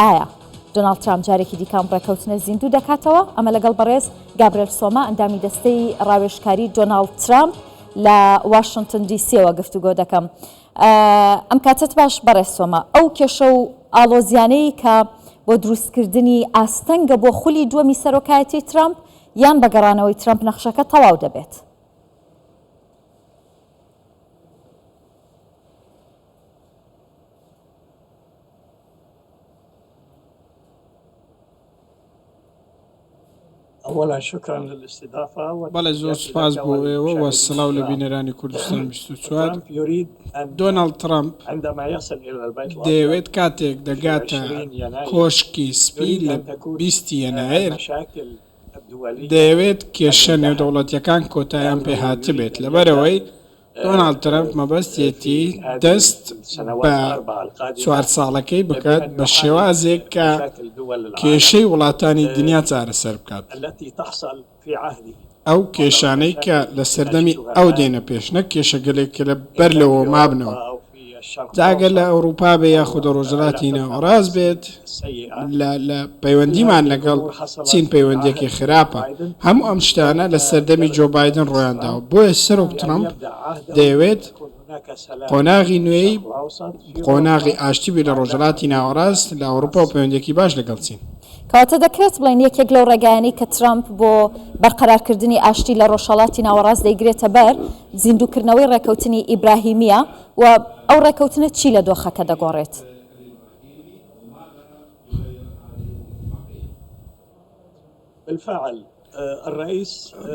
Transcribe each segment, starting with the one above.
ئایا دۆناڵد ترامپ جارێکی دیکە ئەم ڕێکەوتنە زیندوو دەکاتەوە؟ ئەمە لەگەڵ بەڕێز گابرێل سۆما ئەندامی دەستەی ڕاوێژکاری دۆناڵد ترامپ لە واشنتن دی سیەوە گفتوگۆ دەکەم. ئەم کاتەت باش بەڕێز سۆما. ئەو کێشە و ئاڵۆزیانەی کە بۆ دروستکردنی ئاستەنگە بۆ خولی دووەمی سەرۆکایەتی ترامپ یان بە گەڕانەوەی ترەمپ نەخشەکە تەواو دەبێت؟ بەڵێ زۆر سوپاس بۆ ئێوە و سڵاو لە بینەرانی کوردستان 24. دۆناڵد ترەمپ دەیەوێت کاتێک دەگاتە کۆشکی سپی لە 20 یەنایەر دەیەوێت کێشە نێودەوڵەتیەکان کۆتایان پێهاتبێت لەبەرئەوەی دۆناڵد ترەمپ مەبەستیەتی دەست بە چوار ساڵەکەی بکات بە شێوازێک کە کێشەی وڵاتانی دنیا چارەسەر بکات، ئەو کێشانەی کە لە سەردەمی ئەو دێنە پێش نەک کێشەگەلێک کە لە بەر لەوە مابنەوە. جا ئەگەر لە ئەوروپا بێ یاخود لە ڕۆژهەڵاتی ناوەڕاست بێت، لە لە پەیوەندیمان لەگەڵ چین پەیوەندییەکی خراپە. هەموو ئەم شتانە لە سەردەمی جۆ بایدن ڕوویانداوە. بۆیە سەرۆک ترەمپ دەیەوێت قۆناغی نوێی قۆناغی ئاشتی بێت لە ڕۆژهەڵاتی ناوەڕاست، لە ئەوروپا و پەیوەندییەکی باش لەگەڵ چین. کەواتە دەکرێت بڵێین یەکێک لەو ڕێگایانەی کە ترەمپ بۆ بەرقەرارکردنی ئاشتی لە ڕۆژهەڵاتی ناوەڕاست دەیگرێتە بەر، زیندووکردنەوەی ڕێکەوتنی ئیبراهیمییە و ئەو ڕێکەوتنە چی لە دۆخەکە دەگۆڕێت؟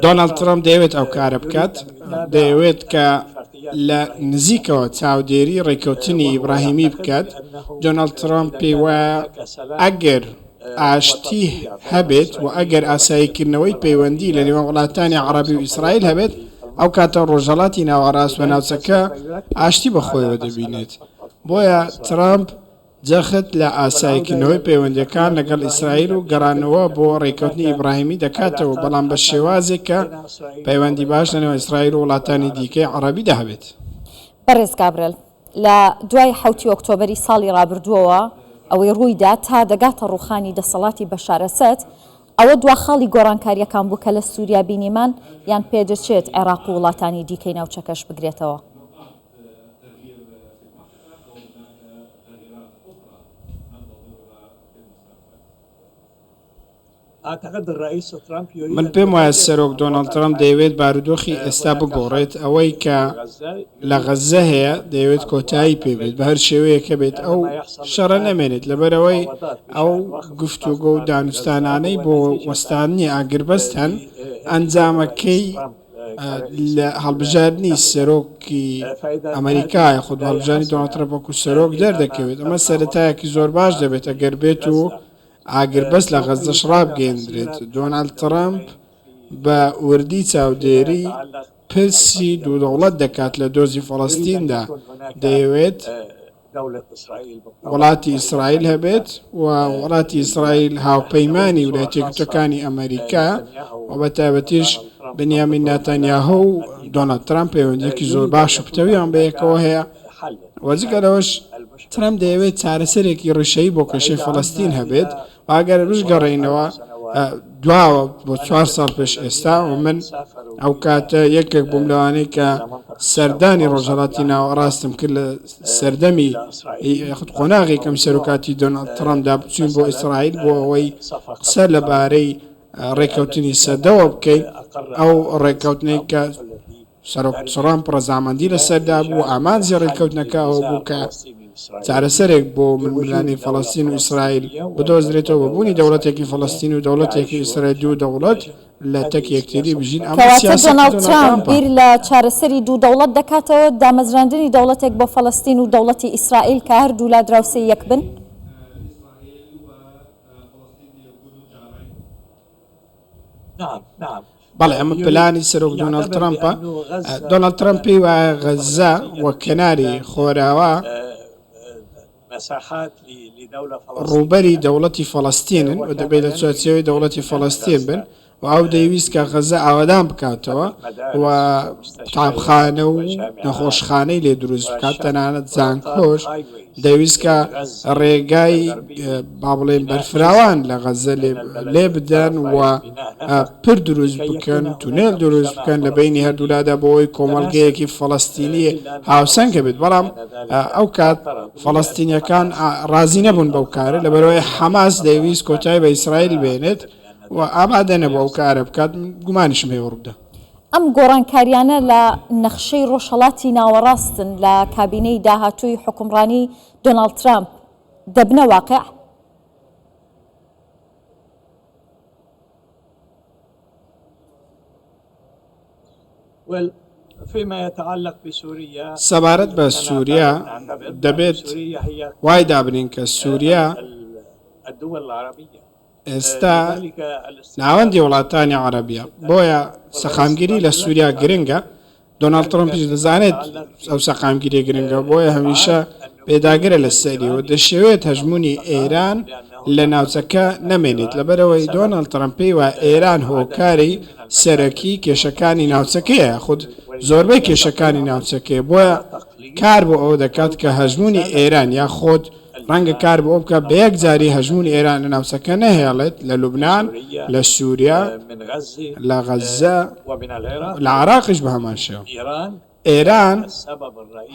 دۆناڵد ترەمپ دەیەوێت ئەو کارە بکات، دەیەوێت کە لە نزیکەوە چاودێری ڕێککەوتنی ئیبراهیمی بکات. دۆناڵد ترەمپ پێی وایە ئەگەر ئاشتی هەبێت و ئەگەر ئاساییکردنەوەی پەیوەندی لە نێوان وڵاتانی عەڕەبی و ئیسرائیل هەبێت، ئەو کاتە ڕۆژهەڵاتی ناوەڕاست و ناوچەکە ئاشتی بەخۆیەوە دەبینێت. بۆیە ترەمپ جەخت لە ئاساییکردنەوەی پەیوەندییەکان لەگەڵ ئیسرائیل و گەڕانەوە بۆ ڕێککەوتنی ئیبراهیمی دەکاتەوە، بەڵام بە شێوازێک کە پەیوەندی باش لەنێوان ئیسرائیل و وڵاتانی دیکەی عەڕەبیدا هەبێت. بەڕێز گابرێل، لە دوای حەوتی ئۆکتۆبەری ساڵی ڕابردووەوە ئەوەی ڕوویدا تا دەگاتە ڕووخانی دەسەڵاتی بەشار ئەسەد، ئەوە دوا خاڵی گۆڕانکارییەکان بوو کە لە سووریا بینیمان، یان پێدەچێت عێراق و وڵاتانی دیکەی ناوچەکەش بگرێتەوە؟ من پێم وایە سەرۆک دۆناڵد ترەمپ دەیەوێت بارودۆخی ئێستا بگۆڕێت، ئەوەی کە لە غەززە هەیە دەیەوێت کۆتایی پێ بێت، بە هەر شێوەیەک هەبێت ئەو شەڕە نەمێنێت، لەبەرئەوەی ئەو گفتوگۆ و دانوستانانەی بۆ وەستاندنی ئاگربەست هەن، ئەنجامەکەی لە هەڵبژاردنی سەرۆکی ئەمەریکا یاخود هەڵبژاردنی دۆناڵد ترەمپ وەکو سەرۆک دەردەکەوێت، ئەمە سەرەتایەکی زۆر باش دەبێت ئەگەر بێت و ئاگربەست لە غەززەش ڕابگەیەندرێت. دۆناڵد ترەمپ بە وردی چاودێری پرسی دوو دەوڵەت دەکات لە دۆزی فەڵەستیندا، دەیەوێت وڵاتی ئیسرائیل هەبێت و وڵاتی ئیسرائیل هاوپەیمانی ویلایەتە یەکگرتووەکانی ئەمەریکا و بە تایبەتیش بنیامین ناتانیاهۆ و دۆناڵد ترامپ پەیوەندییەکی زۆر باش و پتەویان بەیەکەوە هەیە و جگە لەوەش ترەمپ دەیەوێت چارەسەرێکی ڕیشەیی بۆ کێشەی فەڵەستین هەبێت و ئەگەر بشگەڕێینەوە دواوە بۆ چوار ساڵ پێش ئێستا و من ئەو کاتە یەکێک بووم لەوانەی کە سەردانی ڕۆژهەڵاتی ناوەڕاستم کرد لە سەردەمی یاخود قۆناغی کەم سەرۆکاتی دۆناڵد ترەمپدا بچوین بۆ ئیسرائیل بۆ ئەوەی قسە لەبارەی ڕێککەوتنی سەدەوە بکەین ئەو ڕێککەوتنەی کە سەرۆک ترەمپ ڕەزامەندی لەسەردا بوو و ئامانجی ڕێککەوتنەکە ئەوە بوو کە چارەسەرێک بۆ ململانێی فەڵەستین و ئیسرائیل بدۆزرێتەوە بە بوونی دەوڵەتێکی فەڵەستین و دەوڵەتێکی ئیسرائیل دوو دەوڵەت لە تەک یەکتری بژین ئەمە کەواتە سیاسەتی دۆناڵد دۆناڵد ترەمپ ترەمپە. بیر لە چارەسەری دوو دەوڵەت دەکاتەوە، دامەزراندنی دەوڵەتێک بۆ فەڵەستین و دەوڵەتی ئیسرائیل کە هەردوولا دراوسێی یەک بن؟ بەڵێ ئەمە پلانی سەرۆک دۆناڵد ترەمپە، دۆناڵد ترەمپ پێی وایە غەززە و کەناری خۆراوا ڕووبەری دەوڵەتی فەڵەستینن و دەبێت لە چوارچێوەی دەوڵەتی فەڵەستین بن. و ئەو دەیویست کە غەزە ئاوەدان بکاتەوە و قوتابخانە و نەخۆشخانەی لێ دروست بکات، تەنانەت زانکۆش دەیویست کە ڕێگای با بڵێن بەرفراوان لە غەزە لێ بدەن و پرد دروست بکەن، تونێل دروست بکەن لە بەینی هەردوولادا بۆ ئەوەی کۆمەڵگەیەکی فەڵەستینی هاوسەنگ هەبێت، بەڵام ئەو کات فەڵەستینیەکان ڕازی نەبوون بەو کارە لەبەرئەوەی حەماس دەیویست کۆتایی بە ئیسرائیل بێنێت و ئامادە نەبوو ئەو کارە بکات، من گومانیشم هەیە ڕووبدا. ئەم گۆڕانکاریانە لە نەخشەی ڕۆژهەڵاتی ناوەڕاستن لە کابینەی داهاتووی حوکمڕانی دۆناڵد ترامپ دەبنە واقع؟ سەبارەت بە سووریا دەبێت وای دابنێین کە سووریا ئێستا ناوەندی وڵاتانی عەرەبیە، بۆیە سەقامگیری لە سووریا گرنگە، دۆناڵد ترەمپیش دەزانێت ئەو سەقامگیریە گرنگە، بۆیە هەمیشە پێداگرە لەسەری و دەشیەوێت هەژموونی ئێران لە ناوچەکە نەمێنێت، لەبەرئەوەی دۆناڵد ترەمپ پێی وایە ئێران هۆکاری سەرەکی کێشەکانی ناوچەکەیە یاخود زۆربەی کێشەکانی ناوچەکەیە، بۆیە کار بۆ ئەوە دەکات کە هەژموونی ئێران یاخود ڕەنگە کار بۆ ئەوە بکات بە یەکجاری هەژموونی ئێران لە ناوچەکە نەهێڵێت، لە لوبنان، لە سووریا، لە غەززە، لە عێراقیش بە هەمان شێوە. ئێران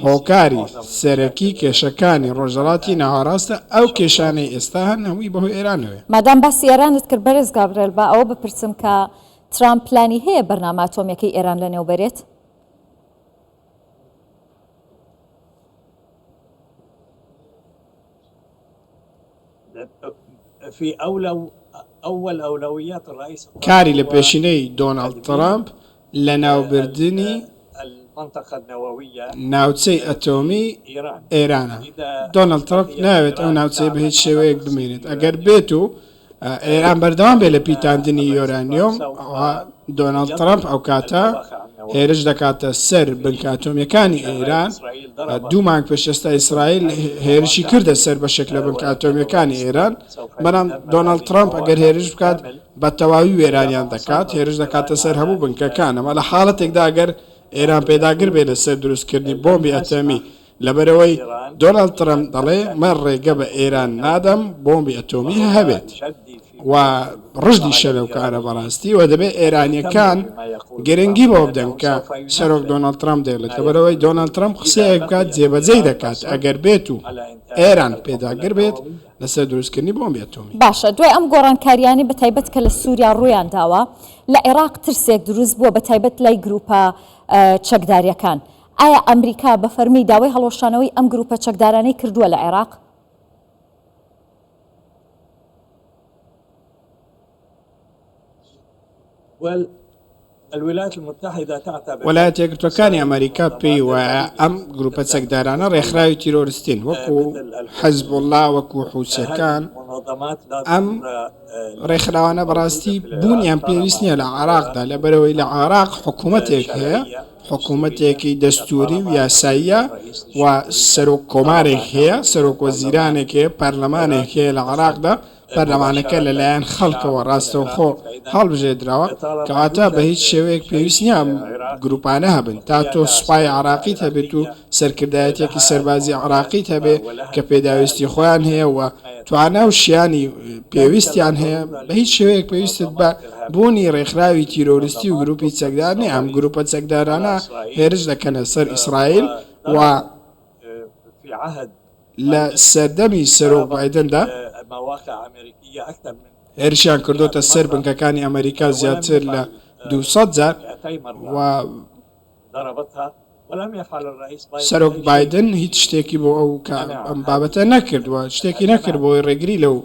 هۆکاری سەرەکی کێشەکانی ڕۆژهەڵاتی ناوەڕاستە، ئەو کێشانەی ئێستا هەن هەمووی بەهۆی ئێرانەوەیە. مادام باسی ئێرانت کرد بەرێز گابرێل با ئەوە بپرسم کە ترامپ پلانی هەیە بەرنامە ئەتۆمیەکەی ئێران لەنێو بەرێت؟ کاری لە پێشینەی دۆناڵد ترەمپ لەناوبردنی ناوچەی ئەتۆمی ئێرانە. دۆناڵد ترەمپ نایەوێت ئەو ناوچەیە بە هیچ شێوەیەک بمێنێت ئەگەر بێت و ئێران بەردەوام بێت لە پیتاندنی یۆرانیۆم، ئەوا دۆناڵد ترەمپ ئەوکاتە هێرش دەکاتە سەر بنکە ئەتۆمییەکانی ئێران. دوو مانگ پێش ئێستا ئیسرائیل هێرشی کردە سەر بەشێک لە بنکە ئەتۆمییەکانی ئێران، بەڵام دۆناڵد ترەمپ ئەگەر هێرش بکات بە تەواوی وێرانیان دەکات، هێرش دەکاتە سەر هەموو بنکەکان، ئەمە لە حاڵەتێکدا ئەگەر ئێران پێداگر بێت لەسەر دروستکردنی بۆمبی ئەتۆمی، لەبەرئەوەی دۆناڵد ترەمپ دەڵێ من ڕێگە بە ئێران نادەم بۆمبی ئەتۆمی هەبێت و ڕژدیشە لەو کارە بەڕاستی و دەبێت ئێرانیەکان گرنگی بەوە بدەن کە سەرۆک دۆناڵد ترەمپ دەیڵێت لەبەرئەوەی دۆناڵد ترەمپ قسەیەک بکات جێبەجێی دەکات ئەگەر بێت و ئێران پێداگر بێت لەسەر دروستکردنی بۆمبی ئەتۆمی. باشە دوای ئەم گۆڕانکاریانەی بەتایبەت کە لە سوریا ڕوویان داوە لە عێراق ترسێک دروست بووە بەتایبەت لای گروپە چەکداریەکان ئایا ئەمریکا بە فەرمی داوای هەڵوەشانەوەی ئەم گروپە چەکدارانەی کردووە لە عێراق؟ وەلایەتە یەکگرتووەکانی ئەمەریکا پێی وایە ئەم گروپە چەکدارانە ڕێکخراوی تیرۆرستین وەکو حزبوڵڵا وەکو حوسیەکان ئەم ڕێکخراوانە بەڕاستی بوونیان پێویست نییە لە عێراقدا لەبەرئەوەی لە عێراق حکوومەتێک هەیە حکوومەتێکی دەستووری و یاساییە و سەرۆک کۆمارێک هەیە، سەرۆک وەزیرانێک هەیە، پەرلەمانێک هەیە لە عێراقدا، پەرلەمانەکە لەلایەن خەڵکەوە ڕاستەوخۆ هەڵبژێردراوە، کەواتە بە هیچ شێوەیەک پێویست نییە ئەم گرووپانە هەبن، تا تۆ سوپای عێراقیت هەبێت و سەرکردایەتییەکی سەربازی عێراقیت هەبێت کە پێداویستی خۆیان هەیە و توانا و شیانی پێویستیان هەیە، بە هیچ شێوەیەک پێویستت بە بوونی ڕێکخراوی تیرۆریستی و گروپی چەکدار نییە، ئەم گروپە چەکدارانە هێرش دەکەنە سەر ئیسرائیل و لە سەردەمی سەرۆک بایدندا هێرشیان کردۆتە سەر بنکەکانی ئەمەریکا زیاتر لە 200 جار و سەرۆک بایدن هیچ شتێکی بۆ ئەو ئەم بابەتە نەکرد و شتێکی نەکرد بۆی ڕێگری لەو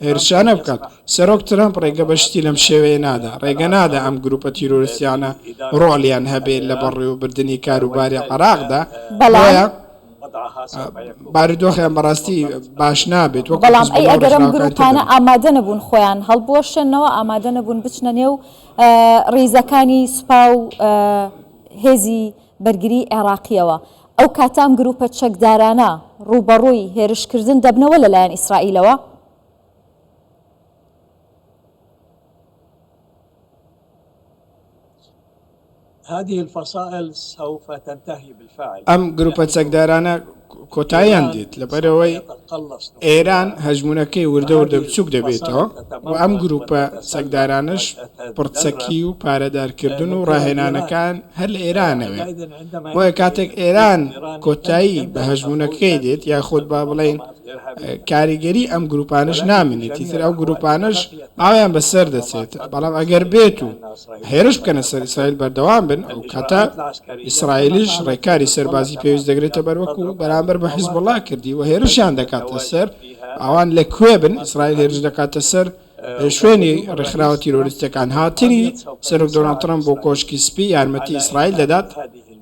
هێرشانە بکات. سەرۆک ترەمپ ڕێگە بە شتی لەم شێوەیە نادا، ڕێگە نادا ئەم گروپە تیرۆریستیانە ڕۆڵیان هەبێت لە بەڕێوەبردنی کاروباری عێراقدا، بۆیە بارودۆخیان بەڕاستی باش نابێت وەکو بەڵام ئەی حزبوڵا و ئەگەر ئەم ڕێکخراوەکانی تر گروپانە دەبن. ئامادە نەبوون خۆیان هەڵبوەشێننەوە، ئامادە نەبوون بچنە نێو ڕیزەکانی سوپا و هێزی بەرگری عێراقییەوە، ئەو کاتە ئەم گروپە چەکدارانە ڕووبەڕووی هێرشکردن دەبنەوە لەلایەن ئیسرائیلەوە؟ ئەم گروپە چەکدارانە کۆتاییان دێت، لەبەرئەوەی ئێران هەژموونەکەی وردە وردە بچووک دەبێتەوە و ئەم گروپە چەکدارانەش پڕچەکی و پارەدارکردن و ڕاهێنانەکان هەر لە ئێرانەوەیە. بۆیە کاتێک ئێران کۆتایی بە هەژموونەکەی دێت یاخود با بڵێین کاریگەری ئەم گروپانەش نامێنێت، ئیتر ئەو گروپانەش ماوەیان بەسەر دەچێت، بەڵام ئەگەر بێت و هێرش بکەنە سەر ئیسرائیل بەردەوام بن، ئەو کاتە ئیسرائیلیش ڕێکاری سەربازی پێویست دەگرێتە بەر وەکو بەرامبەر بە حیزبوڵا کردی و هێرشیان دەکاتە سەر، ئەوان لە کوێ بن ئیسرائیل هێرش دەکاتە سەر شوێنی ڕێکخراوە تیرۆریستیەکان. هاتنی سەرۆک دۆناڵد ترەمپ بۆ کۆشکی سپی یارمەتی ئیسرائیل دەدات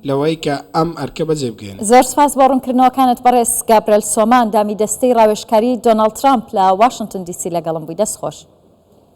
لەوەی کە ئەم ئەرکە بەجێ بگەیەنێت. زۆر سوپاس بۆ ڕوونکردنەوەکانت بەڕێز گابرێل سۆما، ئەندامی دەستەی ڕاوێژکاری دۆناڵد ترامپ لە واشنتن دی سی لەگەڵم بووی. دەست خۆش.